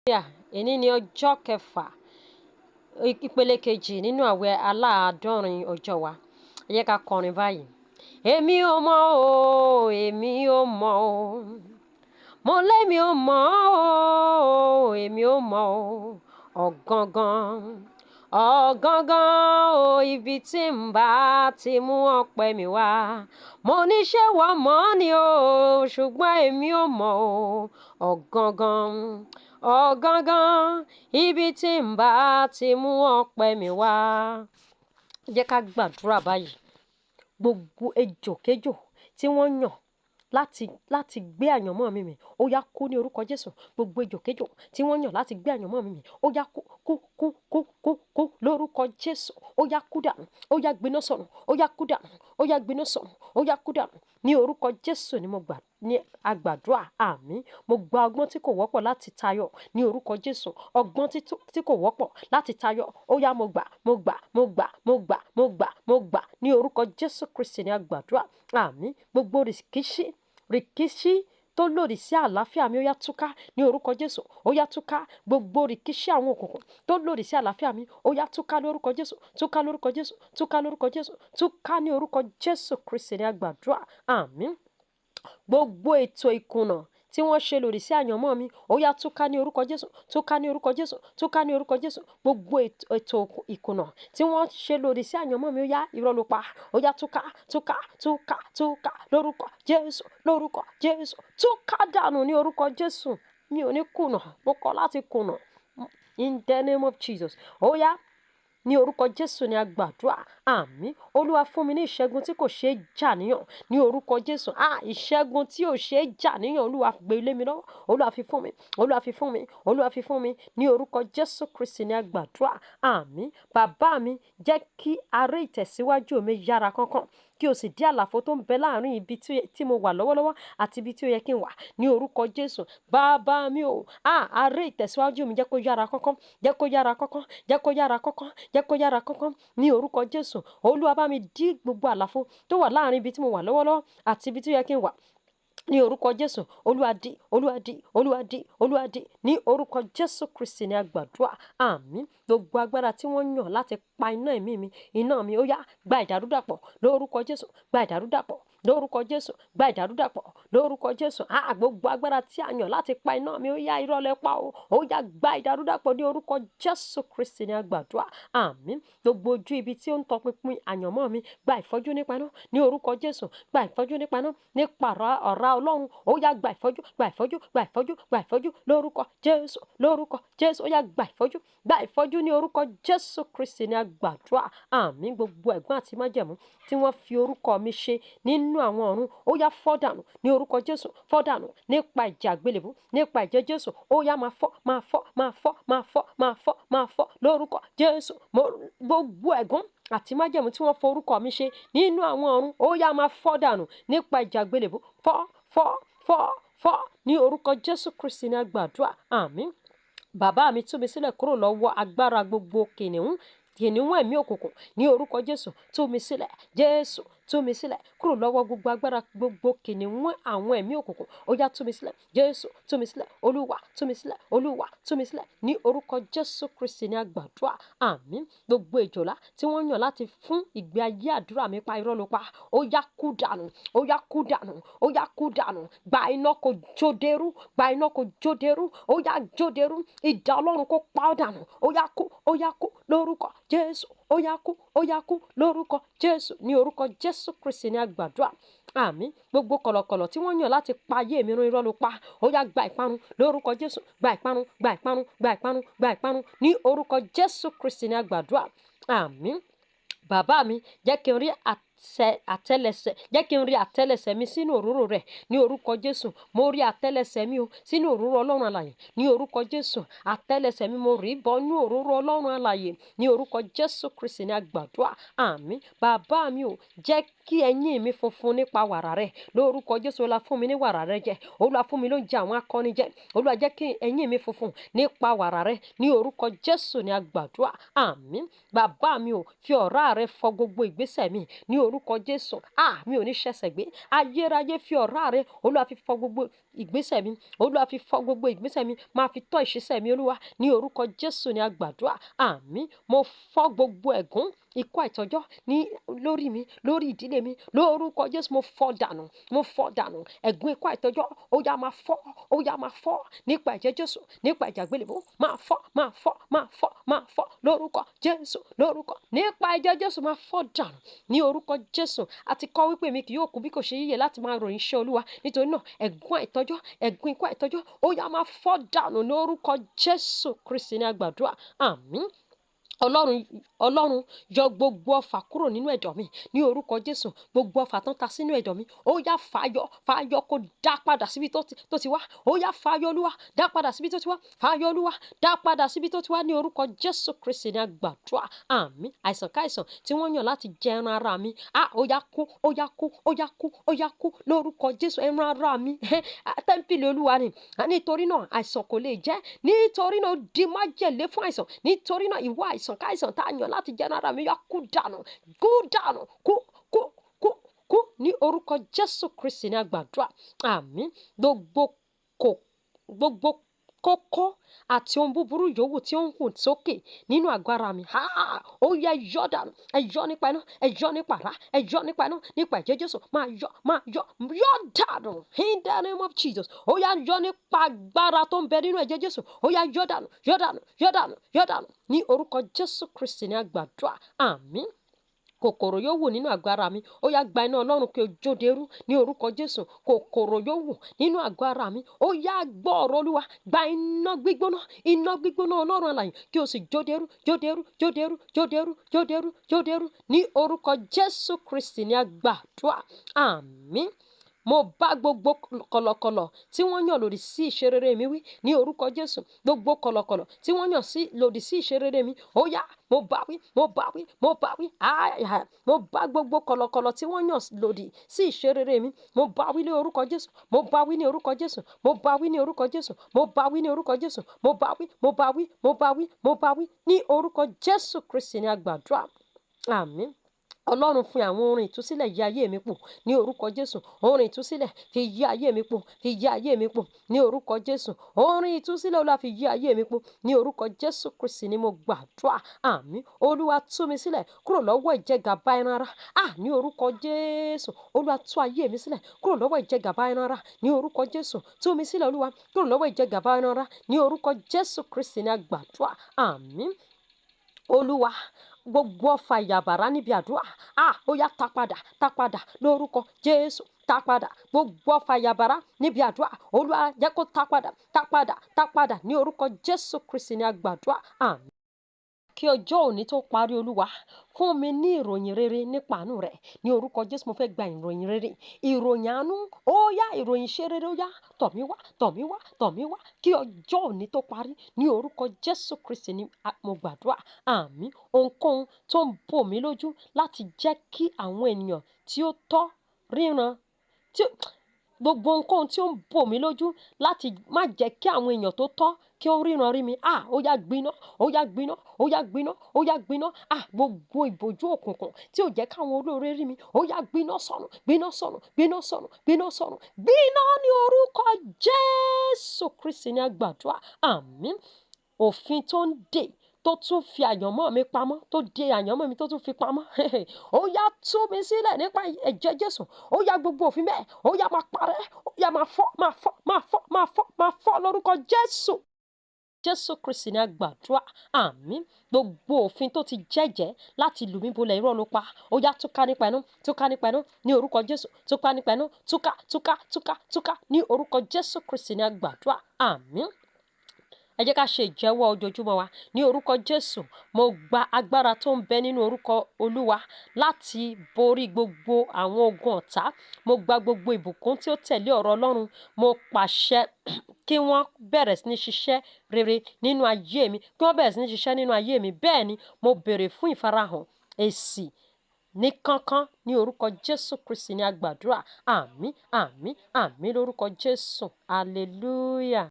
Hallelujah. Èní ni ọjọ́ kẹfà, ìpele kejì nínú àwẹ̀ aláàádọ́rin ọjọ́ wa. Ẹ jẹ́ ká kọrin báyìí. Èmi ò mọ̀ o, èmi ò mọ̀ o. Mo lémi ò mọ̀ o, èmi ò mọ̀ o. Ọ̀gangan, ọ̀gangan o, ibi tí ń bá ti mú ọpẹ́ mi wá. Mo ní ṣé wọ́n mọ̀ ni o, ṣùgbọ́n èmi ò mọ̀ o. Ọ̀gangan, ọ̀gangan, ibi tí ń bá ti mú ọpẹ́ mi wá. Ẹ jẹ́ ká gbàdúrà báyìí. Gbogbo ejòkéjò tí wọ́n yàn láti gbé àyànmọ́ mi mì, ó yá kú ní orúkọ Jésù. Gbogbo ejòkéjò tí wọ́n yàn láti gbé àyànmọ́ mi mì, ó yá kú, kú, kú, kú, kú, kú lórúkọ Jésù. Ó yá kú dànù, ó yá gbiná sọnù, ó yá kú dànù, ó yá gbiná sọnù, ó yá kú dànù. Ní orúkọ Jésù ni mo gbà ní agbàdúrà, àmín. Mo gba ọgbọ́n tí kò wọ́pọ̀ láti tayọ ní orúkọ Jésù. Ọgbọ́n tí kò wọ́pọ̀ láti tayọ. Ó yá, mo gbà, mo gbà, mo gbà, mo gbà, mo gbà, mo gbà ní orúkọ Jésù Kristi ní agbàdúrà, àmín. Gbogbo rìkíṣí, rìkíṣí tó lòdì sí àlàáfíà mi, ó yá túká ní orúkọ Jésù. Ó yá túká. Gbogbo rìkíṣí àwọn òkùnkùn tó lòdì sí àlàáfíà mi, ó yá túká lórúkọ Jésù, túká lórúkọ Jésù, túká lórúkọ Jésù, túká ní orúkọ Jésù Kristi ní agbàdúrà, àmín. Gbogbo ètò ìkùnà tí wọ́n ṣe lòdì sí àyànmọ́ mi, ó yá túká ní orúkọ Jésù, túká ní orúkọ Jésù, túká ní orúkọ Jésù. Gbogbo ètò ìkùnà tí wọ́n ṣe lòdì sí àyànmọ́ mi, ó yá, irọ́ ló pa, ó yá túká, túká, túká, túká lórúkọ Jésù, lórúkọ Jésù, túká dànù ní orúkọ Jésù. Mi ò ní kùnà, mo kọ̀ láti kùnà in the name of Jesus. Ó yá, ní orúkọ Jésù ni a gbàdúrà, àmín. Olúwa, fún mi ní ìṣẹ́gun tí kò ṣeé jà níyàn ní orúkọ Jésù. Ah, ìṣẹ́gun tí ò ṣeé jà níyàn, Olúwa gbé lé mi lọ́wọ́. Olúwa fi fún mi, Olúwa fi fún mi, Olúwa fi fún mi. Ní orúkọ Jésù Kristi ni a gbàdúrà, àmín. Bàbá mi, jẹ́ kí aré ìtẹ̀síwájú mi yára kánkán, kí o sì dí àlàfo tó ń bẹ láàrin ibi tí mo wà lọ́wọ́lọ́wọ́ àti ibi tí ó yẹ kí n wà ní orúkọ Jésù. Bàbá mi o, ah, aré ìtẹ̀síwájú mi, jẹ́ kó yára kánkán, jẹ́ kó yára kánkán, jẹ́ kó yára kánkán, jẹ́ kó yára kánkán ní orúkọ Jésù. Olúwa, bá mi dí gbogbo àlàfo tó wà láàrin ibi tí mo wà lọ́wọ́lọ́wọ́ àti ibi tí ó yẹ kí n wà ní orúkọ Jésù. Olúwa dí, Olúwa dí, Olúwa dí, Olúwa dí. Ní orúkọ Jésù Kristi ní agbàdúrà, àmín. Gbogbo agbára tí wọ́n yàn láti pa iná ẹ̀mí mi, iná mi, ó yá gba ìdàrúdàpọ̀ lórúkọ Jésù, gba ìdàrúdàpọ̀ lórúkọ Jésù, gba ìdàrúdàpọ̀ lórúkọ Jésù. Ah, gbogbo agbára tí a yàn láti pa iná mi, ó yá, irọ́ lẹ pa o, ó yá gba ìdàrúdàpọ̀ ní orúkọ Jésù Kristi ní agbàdúrà, àmín. Gbogbo ojú ibi tí ó ń tọpinpin àyànmọ́ mi, gba ìfọ́jú nípa iná ní orúkọ Jésù, gba ìfọ́jú nípa iná, nípa ọ̀rá Ọlọ́run. Ó yá gba ìfọ́jú, gba ìfọ́jú, gba ìfọ́jú, gba ìfọ́jú lórúkọ Jésù, lórúkọ Jésù. Ó yá gba ìfọ́jú, gba ìfọ́jú ní orúkọ Jésù Kristi ní agbàdúrà, àmín. Gbogbo ègún àti májẹ̀mú tí wọ́n fi orúkọ mi ṣe nínú àwọn ọ̀run, ó yá fọ́ dànù ní orúkọ Jésù, fọ́ dànù nípa ìjà àgbélébú, nípa ìjẹ́ Jésù. Ó yá máa fọ́, máa fọ́, máa fọ́, máa fọ́, máa fọ́, máa fọ́ lórúkọ Jésù. Gbogbo ègún àti májẹ̀mú tí wọ́n forúkọ mi ṣe nínú àwọn ọ̀run, ó yá máa fọ́ dànù nípa ìjà àgbélébú. Fọ́, fọ́, fọ́, fọ́ ní orúkọ Jésù Kristi ní agbàdúrà, àmín. Bàbá mi, tú mi sílẹ̀ kúrò lọ́wọ́ agbára gbogbo kìnìún, kìnìún ẹ̀mí òkùnkùn ní orúkọ Jésù. Tú mi sílẹ̀, Jésù, tú mi sílẹ̀ kúrò lọ́wọ́ gbogbo agbára gbogbo kìnìún àwọn ẹ̀mí òkùnkùn. Ó yá, tú mi sílẹ̀, Jésù, tú mi sílẹ̀, Olúwa, tú mi sílẹ̀, Olúwa, tú mi sílẹ̀. Ní orúkọ Jésù Kristi ní àgbàdua, àmín. Gbogbo ìjòlá tí wọ́n yàn láti fún ìgbé ayé àdúrà mi pa, irọ́ ló pa, ó yá kú dànù, ó yá kú dànù, ó yá kú dànù. Gba iná kó jó dérú, gba iná kó jó dérú, ó yá jó dérú. Idà Ọlọ́run kó pa ọ́ dànù. Ó yá kú, ó yá kú lórúkọ Jésù, ó yá kú, ó yá kú lórúkọ Jésù. Ní orúkọ Jésù Kristi ní àgbàdua, àmín. Gbogbo kọ̀lọ̀kọ̀lọ̀ tí wọ́n yàn láti pa ayé mi run, irọ́ ló pa, ó yá gba ìparun lórúkọ Jésù, gba ìparun, gba ìparun, gba ìparun, gba ìparun. Ní orúkọ Jésù Kristi ní àgbàdua, àmín. Bàbá mi, jẹ́ kí n rí àtẹ́lẹsẹ̀, jẹ́ kí n rí àtẹ́lẹsẹ̀ mi sínú òróró rẹ̀ ní orúkọ Jésù. Mo rí àtẹ́lẹsẹ̀ mi o sínú òróró Ọlọ́run alààyè ní orúkọ Jésù. Àtẹ́lẹsẹ̀ mi, mo rí bọ́ ní òróró Ọlọ́run alààyè ní orúkọ Jésù Kristi ní àgbàdua, àmín. Bàbá mi o, jẹ́ kí eyín mi funfun nípa wàrà rẹ lórúkọ Jésù. Olúwa, fún mi ní wàrà rẹ jẹ. Olúwa, fún mi lóúnjẹ àwọn akọni jẹ. Olúwa, jẹ́ kí eyín mi funfun nípa wàrà rẹ ní orúkọ Jésù ní àgbàdua, àmín. Bàbá mi o, fi ọ̀rá rẹ fọ gbogbo ìgbésẹ̀ mi ní orúkọ Orúkọ Jésù. Ah, mi ò ní ṣẹ̀ṣẹ̀ gbé. Ayérayé, fi ọ̀rá rẹ, Olúwa, fi fọ́ gbogbo ìgbésẹ̀ mi. Olúwa, fi fọ́ gbogbo ìgbésẹ̀ mi, máa fi tọ́ ìṣísẹ̀ mi, Olúwa. Ní orúkọ Jésù ni a gbàdúrà. Àmín. Mo fọ́ gbogbo ẹ̀gún ikú àìtọ́jọ́ ní lórí mi, lórí ìdílé mi, lórúkọ Jésù. Mo fọ́ dànù, mo fọ́ dànù. Ẹ̀gún ikú àìtọ́jọ́, ó yá, máa fọ́, ó yá, máa fọ́ nípa ẹ̀jẹ̀ Jésù, nípa ẹ̀jẹ̀ àgbélébùú. Máa fọ́, máa fọ́, máa fọ́, máa fọ́ lórúkọ Jésù, lórúkọ nípa ẹ̀jẹ̀ Jésù, máa fọ́ dànù ní orúkọ Jésù. A ti kọ́ wípé mi kì yóò kú bí kò ṣe yíyẹ láti máa ròyìn iṣẹ́ Olúwa. Nítorí náà, ẹ̀gún àìtọ́jọ́, ẹ̀gún ikú àìtọ́jọ́, ó yá, máa fọ́ dànù lórúkọ Jésù Kristi ní a gbàdúrà. Àmín. Ọlọ́run, Ọlọ́run, yọ gbogbo ọfà kúrò nínú ẹ̀dọ̀ mi ní orúkọ Jésù. Gbogbo ọfà tó ń ta sínú ẹ̀dọ̀ mi, ó yá, fàyọ, fàyọ, kó dá padà síbi tó ti wá. Ó yá, fàyọ, Olúwa, dá padà síbi tó ti wá. Fàyọ, Olúwa, dá padà síbi tó ti wá. Ní orúkọ Jésù Kristi ní a gbàdúrà. Àmín. Àìsàn káìsàn tí wọ́n yàn láti jẹ ẹran ara mi, ah, ó yá, kú, ó yá, kú, ó yá, kú, ó yá, kú lórúkọ Jésù. Ẹran ara mi, tẹ́ḿpìlì Olúwa ni. Nítorí náà, àìsàn kò lè jẹ́. Nítorí náà, ó di májèlé fún àìsàn. Nítorí náà, ìwọ àìsàn káìsàn tá a yàn láti jẹ ẹran ara mi, yá, kú dànù, kú dànù, kú, kú, kú, kú. Ní orúkọ Jésù Kristi ní a gbàdúrà. Àmín. Gbogbo kókó àti ohun búburú yòówù tí ó ń hù sókè nínú àgọ́ ara mi, ó yẹ, yọ dànù. Ẹ yọ nípa iná, ẹ yọ nípa àrá, ẹ yọ nípa iná, nípa ẹ̀jẹ̀ Jésù. Máa yọ, máa yọ, yọ dànù in the name of Jesus. Ó yá, yọ nípa agbára tó ń bẹ nínú ẹ̀jẹ̀ Jésù. Ó yá, yọ dànù, yọ dànù, yọ dànù, yọ dànù. Ní orúkọ Jésù Kristi ní a gbàdúrà. Àmín. Kòkòrò yóò wù nínú àgọ́ ara mi, ó yá, gba iná Ọlọ́run kí o jó derú ní orúkọ Jésù. Kòkòrò yóò wù nínú àgọ́ ara mi, ó yá, gbọ́ ọ̀rọ̀ Olúwa, gba iná gbígbóná, iná gbígbóná Ọlọ́run alààyè, kí o sì jó derú, jó derú, jó derú, jó derú, jó derú, jó derú. Ní orúkọ Jésù Kristi ní a gbàdúrà. Àmín. Mo bá gbogbo kọ̀lọ̀kọ̀lọ̀ tí wọ́n yàn lòdì sí ìṣerere mi wí ní orúkọ Jésù. Gbogbo kọ̀lọ̀kọ̀lọ̀ tí wọ́n yàn sí lòdì sí ìṣerere mi, ó yá, mo bá wí, mo bá wí, mo bá wí. Mo bá gbogbo kọ̀lọ̀kọ̀lọ̀ tí wọ́n yàn lòdì sí ìṣerere mi, mo bá wí ní orúkọ Jésù. Mo bá wí ní orúkọ Jésù. Mo bá wí ní orúkọ Jésù. Mo bá wí ní orúkọ Jésù. Mo bá wí, mo bá wí, mo bá wí, mo bá wí. Ní orúkọ Jésù Kristi ní a gbàdúrà. Àmín. Ọlọ́run, fún àwọn orin ìtúsílẹ̀ yí ayé mi pò ní orúkọ Jésù. Orin ìtúsílẹ̀, fi yí ayé mi pò, fi yí ayé mi pò ní orúkọ Jésù. Orin ìtúsílẹ̀, Olúwa, fi yí ayé mi pò. Ní orúkọ Jésù Kristi ni mo gbàdúrà. Àmín. Olúwa, tú mi sílẹ̀ kúrò lọ́wọ́ ìjẹgàba ẹran ara. À ní orúkọ Jésù, Olúwa, tú ayé mi sílẹ̀ kúrò lọ́wọ́ ìjẹgàba ẹran ara ní orúkọ Jésù. Tú mi sílẹ̀, Olúwa, kúrò lọ́wọ́ ìjẹgàba ẹran ara. Ní orúkọ Jésù Kristi ni a gbàdúrà. Àmín. Olúwa, gbogbo ọfà ìyàbàrá níbi àdúrà, ah, ó yá, ta padà, ta padà lórúkọ Jésù. Ta padà, gbogbo ọfà ìyàbàrá níbi àdúrà, Olúwa, jẹ́ kó ta padà, ta padà, ta padà. Ní orúkọ Jésù Kristi ní a gbàdúrà. Àmín. Kí ọjọ́ òní tó parí, Olúwa, fún mi ní ìròyìn rere nípa àánú rẹ̀ ní orúkọ Jésù. Mo fẹ́ gba ìròyìn rere, ìròyìn àánú. Ó yá, ìròyìn ṣe rere, ó yá, tọ̀ mí wá, tọ̀ mí wá, tọ̀ mí wá kí ọjọ́ òní tó parí. Ní orúkọ Jésù Kristi ní mo gbàdúrà. Àmín. Ohunkóhun tó ń bò mí lójú láti jẹ́ kí àwọn ènìyàn tí ó tọ́ ríran tí gbogbo ohunkóhun tí ó ń bò mí lójú láti má jẹ́ kí àwọn èèyàn tó tọ́ kí ó ríran rí mi, ah, ó yá, gbiná, ó yá, gbiná, ó yá, gbiná, ó yá, gbiná. Ah, gbogbo ìbòjú òkùnkùn tí ò jẹ́ káwọn olóore rí mi, ó yá, gbiná sọnù, gbiná sọnù, gbiná sọnù, gbiná sọnù, gbiná. Ní orúkọ Jésù Kristi ní a gbàdúrà. Àmín. Òfin tó ń dè, tó tún fi àyànmọ́ mi pamọ́, tó de àyànmọ́ mi, tó tún fi pamọ́, ó yá, tú mi sílẹ̀ nípa ẹ̀jẹ̀ Jésù. Ó yá, gbogbo òfin bẹ́ẹ̀, ó yá, máa parẹ́, ó yá, máa fọ́, máa fọ́, máa fọ́, máa fọ́, máa fọ́ lórúkọ Jésù. Jésù Kristi ní a gbàdúrà. Àmín. Gbogbo òfin tó ti jẹ́jẹ́ láti lù mí bolẹ̀, irọ́ ló pa, ó yá, túká nípa iná, túká nípa iná ní orúkọ Jésù. Túká nípa iná, túká, túká, túká, túká. Ní orúkọ Jésù Kristi ní a gbàdúrà. Àmín. Ẹ jẹ́ ká ṣe ìjẹ́wọ́ ojoojúmọ́ wa. Ní orúkọ Jésù, mo gba agbára tó ń bẹ nínú orúkọ Olúwa láti borí gbogbo àwọn ogun ọ̀tá. Mo gba gbogbo ìbùkún tí ó tẹ̀lé ọ̀rọ̀ Ọlọ́run. Mo pàṣẹ kí wọ́n bẹ̀rẹ̀ sí ní ṣiṣẹ́ rere nínú ayé mi, kí wọ́n bẹ̀rẹ̀ sí ní ṣiṣẹ́ nínú ayé mi. Bẹ́ẹ̀ ni, mo béèrè fún ìfarahàn èsì ní kánkán. Ní orúkọ Jésù Kristi ní a gbàdúrà. Àmín, àmín, àmín lórúkọ Jésù. Hallelujah.